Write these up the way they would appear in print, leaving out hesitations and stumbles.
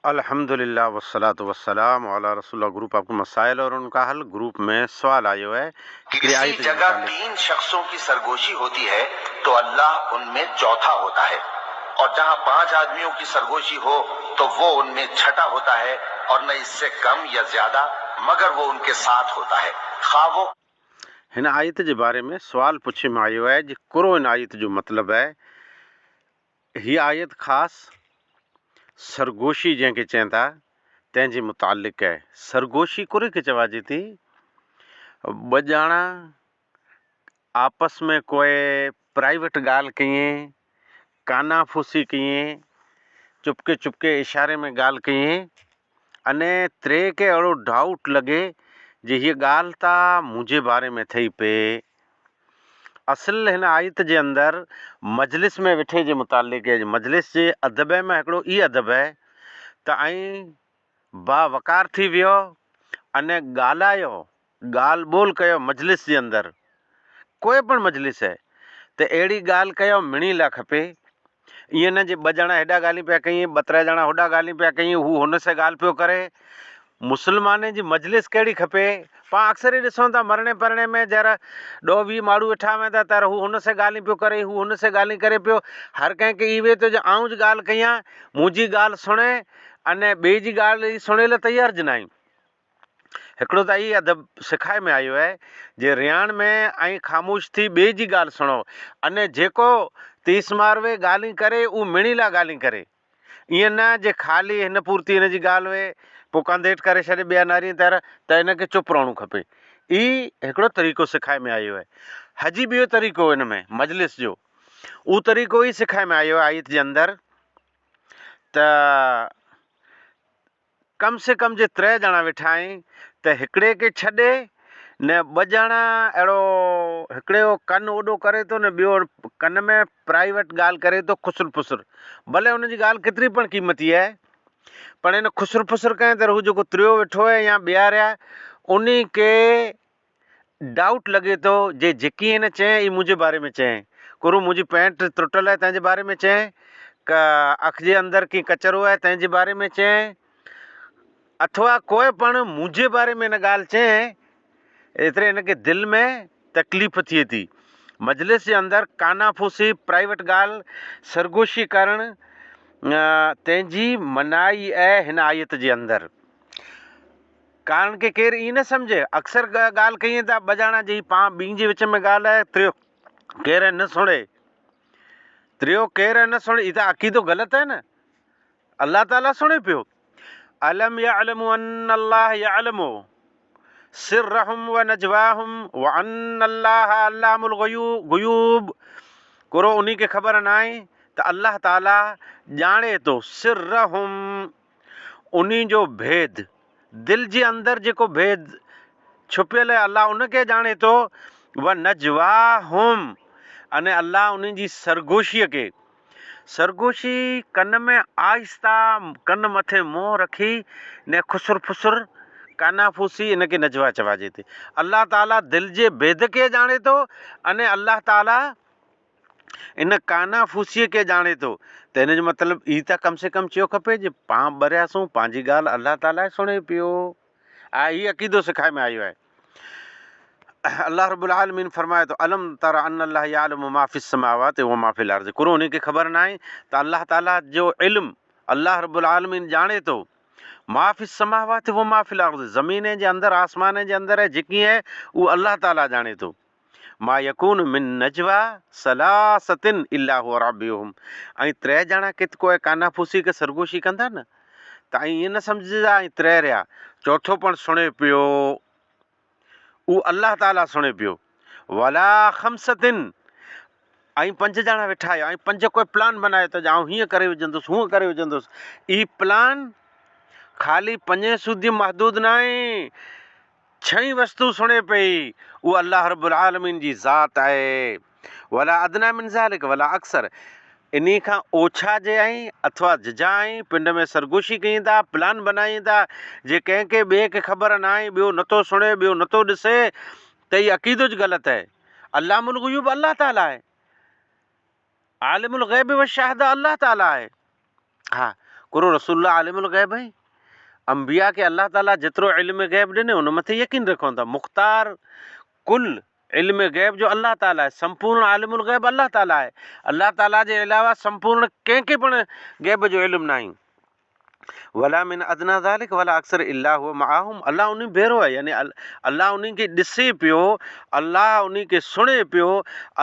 الحمدلله والصلوة والسلام علي رسول الله گروپ آپ ڪي مسائل اور ان کا حل گروپ ۾ سوال آيو آهي هڪڙي ڪسي آيت جي جگه متعلق. تين شخصون ڪي سرگوشي هوتي هي تو الله ان مين چوٿا هوتا هي اور جهان پانچ آدميون ڪي سرگوشي هو تو وو ان مين ڇٽا هوتا هي اور نه اس سي ڪم يا زياده مگر وو ان ڪي ساٿ هوتا هي خواه وو هن آيت جي باري ۾ سوال پڇي ۾ آيو آهي جي ڪرو هن آيت جو مطلب آهي هيء آيت خاص سرگوشي جنهن کي چين ٿا، تنهن جي متعلق آهي. سرگوشي ڪري کي چواجي ٿي؟ ٻه ڄاڻا آپس ۾ ڪوئي پرائيويٽ ڳالهه ڪيئين، ڪانا ڦوسي ڪيئين، چپڪي چپڪي اشاري ۾ ڳالهه ڪيئين، اني تري کي اهڙو ڊائوٽ لڳي جي هيء ڳالهه ته منهنجي باري ۾ ٿئي پئي. اصل هن آيت جي اندر مجلس ۾ ويٺي جي متعلق آهي. مجلس جي ادب مان هڪڙو اي ادب آهي ته ائين با وقار ٿي ويهو اني ڳالهايو، ڳالهه ٻولهه ڪيو مجلس جي اندر، ڪوئي پڻ مجلس آهي ته اهڙي ڳالهه ڪيو مڙني لاء کپي، ائين نه جي ٻه ڄڻا هيڏا ڳالهيون پيا ڪيئين، ٻه تري ڄڻا هوڏا ڳالهيون پيا ڪيئين، هو هن سين ڳالهه پيو ڪري. مسلمانن جي مجلس ڪهڙي کپي؟ پاڻ اڪثر ئي ڏسون ٿا مرڻي پرڻي ۾ جر ڏهه ويهه ماڻهو ويٺا هئن ٿا تر هو هن سين ڳالهيون پيو ڪري، هو هن سين ڳالهيون ڪري پيو. هر ڪنهن کي اهو ٿو جو آئون ج ڳالهه ڪيان، منهنجي ڳالهه سڻي اني ٻئي جي ڳالهه ئي سڻي لاء تيار ج ناهين. هڪڙو ته اهي ادب سکائي ۾ آيو آهي جي رياڻ ۾ ۽ خاموش ٿي ٻئي جي ڳالهه سڻو اني جيڪو تيس ماروي ڳالهين ڪري اهو مڙني لاء ڳالهين ڪري ائين نه جي خالي هن پورتي هن جي ڳالهه هئي پوء ڪنڌ هيٺ ڪري ڇڏي ٻيا نارين تر ته هن کي چپ رهڻو کپي اي هڪڙو طريقو سکائي ۾ آيو آهي هجي ٻيو طريقو ان ۾ مجلس جو اهو طريقو ئي سکائي ۾ آيو آهي آيت جي اندر ته ڪم سي ڪم جي تري ڄڻا ويٺا آهين ته هڪڙي کي ڇڏي نه ٻه ڄڻا اهڙو هڪڙي جو ڪن اوڏو ڪري ٿو نه ٻيو ڪن ۾ پرائيويٽ ڳالهه ڪري ٿو خسر پسر ڀلي ان جي ڳالهه ڪيتري پڻ قيمتي آهي پر هن خسر پسر ڪئين ته هو جيڪو تريو ويٺو آهي يا ٻيا رهيا انهي کي ڊائوٽ لڳي ٿو جي جيڪي هن چئين اي منهنجي باري ۾ چئين ڪرو منهنجي پينٽ ترٽل آهي تنهن جي باري ۾ چئين ڪا اک جي اندر ڪي ڪچرو آهي تنهن جي باري ۾ چئين اٿوا ڪوئي پڻ منهنجي باري ۾ هن ڳالهه چئين ايتري هن کي دل ۾ تڪليف ٿئي ٿي مجلس جي اندر ڪانا ڦوسي پرائيوٽ ڳالهه سرگوشي ڪرڻ تنهن جي منائي آهي هن آيت جي اندر. ڪارڻ ڪي ڪير ائين نه سمجهي. اڪثر ڳالهه ڪئين ته ٻه ڄاڻا جي پان ٻين جي وچ ۾ ڳالهه آهي تريو ڪير نه سڻي. تريو ڪير نه سڻي هي ته عقيدو غلط آهي نه. الله تعالي سڻي پيو. الم يعلموا ان الله يعلم سرهم ونجواهم وان الله علام الغيوب ڪرو انهي کي خبر ناهي ته الله تعالي ڄاڻي ٿو سرهم انهي جو ڀيد، دل جي اندر جيڪو ڀيد ڇپيل آهي الله ان کي ڄاڻي ٿو، ونجواهم ۽ الله انهي جي سرگوشيء کي، سرگوشي ڪن ۾ آهسته ڪن مٿي منهن رکي نه خسر فسر ڪانافوسي ان کي نجوا چواجي ٿي. الله تعالي دل جي ڀيد کي ڄاڻي ٿو ۽ الله تعالي ان ڪانا ڦوسيء کي ڄاڻي ٿو ته ان جو مطلب هي ته ڪم سي ڪم چيو کپي جي پان ٻرياسون پنهنجي ڳالهه الله تعاليٰ سڻي پيو آء هي عقيدو سکائي ۾ آيو آهي الله رب العالمين فرمائي ٿو الم تر ان الله يعلم ما في السماوات و ما في الارض قرآن ان کي خبر ناهي ته الله تعاليٰ جو علم الله رب العالمين ڄاڻي ٿو ما في السماوات و ما في الارض زمين جي اندر آسمان جي اندر جيڪي آهي اهو الله تعاليٰ ڄاڻي ٿو ما يڪون من نجويٰ ثلاثة الا هو رابعهم ۽ تري ڄڻا ڪت ڪوئي ڪانا ڦوسي ڪي سرگوشي ڪندا نه ته ائين نه سمجهجا ۽ تري رهيا چوٿو پڻ سڻي پيو اهو الله تعالي سڻي پيو ولا خمسة ۽ پنج ڄڻا ويٺا آهيو ۽ پنج ڪوئي پلان بنايو ته آئون هيئن ڪري وجهندس هونئن ڪري وجهندس اي پلان خالي پنجين سودي محدود ناهي ڇهين وستو سڻي پئي، اها الله رب العالمين جي ذات آهي. ولا ادنيٰ من ذلک ولا اڪثر انهي کان اوڇا جي آهين اٿوا ججها آهين، پنڊ ۾ سرگوشي ڪيين ٿا، پلان بنائين ٿا، جي ڪنهن کي ٻئي کي خبر ناهي، ٻيو نٿو سڻي، ٻيو نٿو ڏسي ته هي عقيدو ج غلط آهي. علام الغيوب الله تعاليٰ آهي. عالم الغيب والشهاده الله تعاليٰ آهي. ها. ڪرو رسول الله عالم الغيب آهي؟ انبياء کي الله تعالي جيترو علم غيب ڏني ان مٿي يقين رکون ٿا. مختار ڪل علم غيب جو الله تعالي آهي، سمپورڻ عالم الغيب الله تعالي آهي. الله تعالي جي علاوه سمپورڻ ڪنهن کي پڻ غيب جو علم ناهي. ولا من ادنيٰ ذلک ولا اڪثر الا هو معهم الله انهي ڀيرو آهي يعني الله انهي کي ڏسي پيو، الله انهي کي سڻي پيو،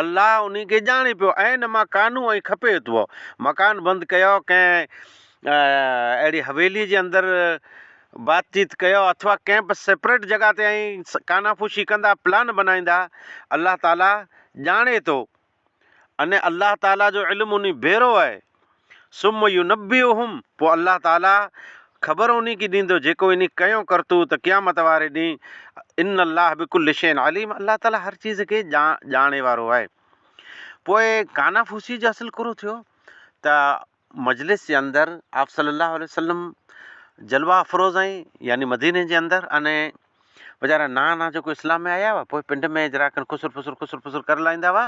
الله انهي کي ڄاڻي پيو عين ما ڪانو ۽ کپي ٿو مڪان بند ڪيو ڪنهن اهڙي حويلي جي اندر بات چيت ڪيو اٿوا ڪنهن به سيپريٽ جڳهه تي ۽ ڪانا ڦوشي ڪندا پلان بنائيندا الله تعالي ڄاڻي ٿو اني الله تعالي جو علم انهي ڀيرو آهي ثم ينبئهم پوء الله تعالي خبر انهي کي ڏيندو جيڪو انهي ڪيو ڪرتوت قيامت واري ڏينهن ان الله بڪل شيء عليم الله تعالي هر چيز کي ڄاڻي وارو آهي پوء ڪانا ڦوسي جو اصل ڪرو ٿيو ته مجلس جي اندر آپ صلي الله عليه وسلم جلوه افروز آهين يعني مديني جي اندر اني ويچارا نان نان جيڪو اسلام ۾ آيا هئا پوء پنڊ ۾ جرا کن خسر فسر خسر فسر ڪري لائيندا هئا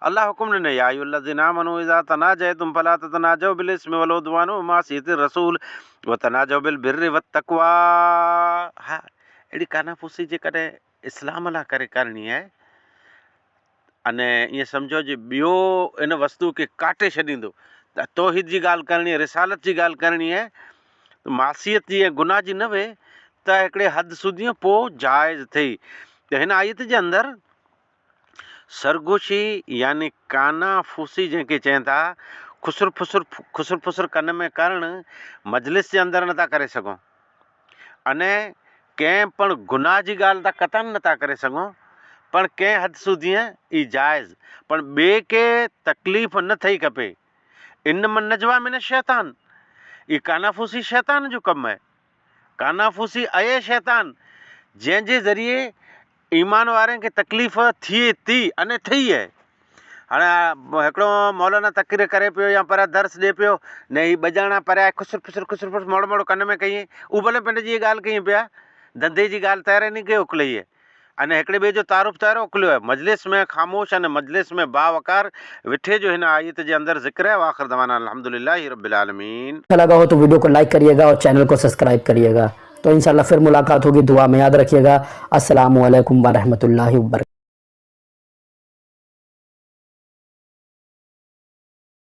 الله حڪم ڏنو يا ايها الذين آمنوا اذا تناجيتم فلا تتناجوا بالاسم والعدوان ومعصيه الرسول وتناجوا بالبر والتقوى ها اهڙي ڪانافوسي جيڪڏهن اسلام لاء ڪري ڪرڻي آهي ۽ ائين سمجهو جي ٻيو ان وستو کي ڪاٽي ڇڏيندو ته توحيد جي ڳالهه ڪرڻي آهي، رسالت جي ڳالهه ڪرڻي آهي ته معصيت جي ۽ گناهه جي نه وي ته هڪڙي حد سڌيء پوء جائز ٿئي ته هن آيت جي اندر سرگوشي يعني ڪانا ڦوسي جنهن کي چين ٿا خسر فسر خسر فسر ڪن ۾ ڪرڻ مجلس جي اندر نٿا ڪري سگهون. اني ڪنهن پڻ گناهه جي ڳالهه ته قطعاً نه ٿا ڪري سگهون، پڻ ڪنهن حد سوڌيء ئي جائز، پڻ ٻئي کي تڪليف نه ٿئي کپي. انما النجويٰ من الشيطان، اي ڪانافوسي شيطان جو ڪم اهي. ڪانافوسي اهي شيطان، جنهن جي ذريعي ايمان وارن کي تڪليف ٿئي ٿي اني ٿئي اهي. هاڻي هڪڙو مولانا تقرير ڪري پيو يا پر درس ڏي پيو نه هي ٻه ڄڻا پريا خسر فسر خسر فسر موڙ موڙ ڪن ۾ ڪيئي او ڀلي پنڊ جي ڳالهه ڪيئي پيا ڌنڌي جي ڳالهه تيار ني ڪيو اڪلئي اني هڪڙي ٻئي جو تعارف تيار اڪليو آهي مجلس ۾ خاموش اني مجلس ۾ باوقار وٺي جو هن آيت جي اندر ذڪر آهي واخر دعوانا الحمدلله رب العالمين. اچھا لگا هو تو ويڊيو کو لائيڪ ڪريي گا اور چينل کو سبسڪرائب ڪريي گا. تو انشاء الله ڦر ملاقات هوگي دعا ۾ ياد رکيي گا السلام عليڪم ورحمة الله وبرڪاته.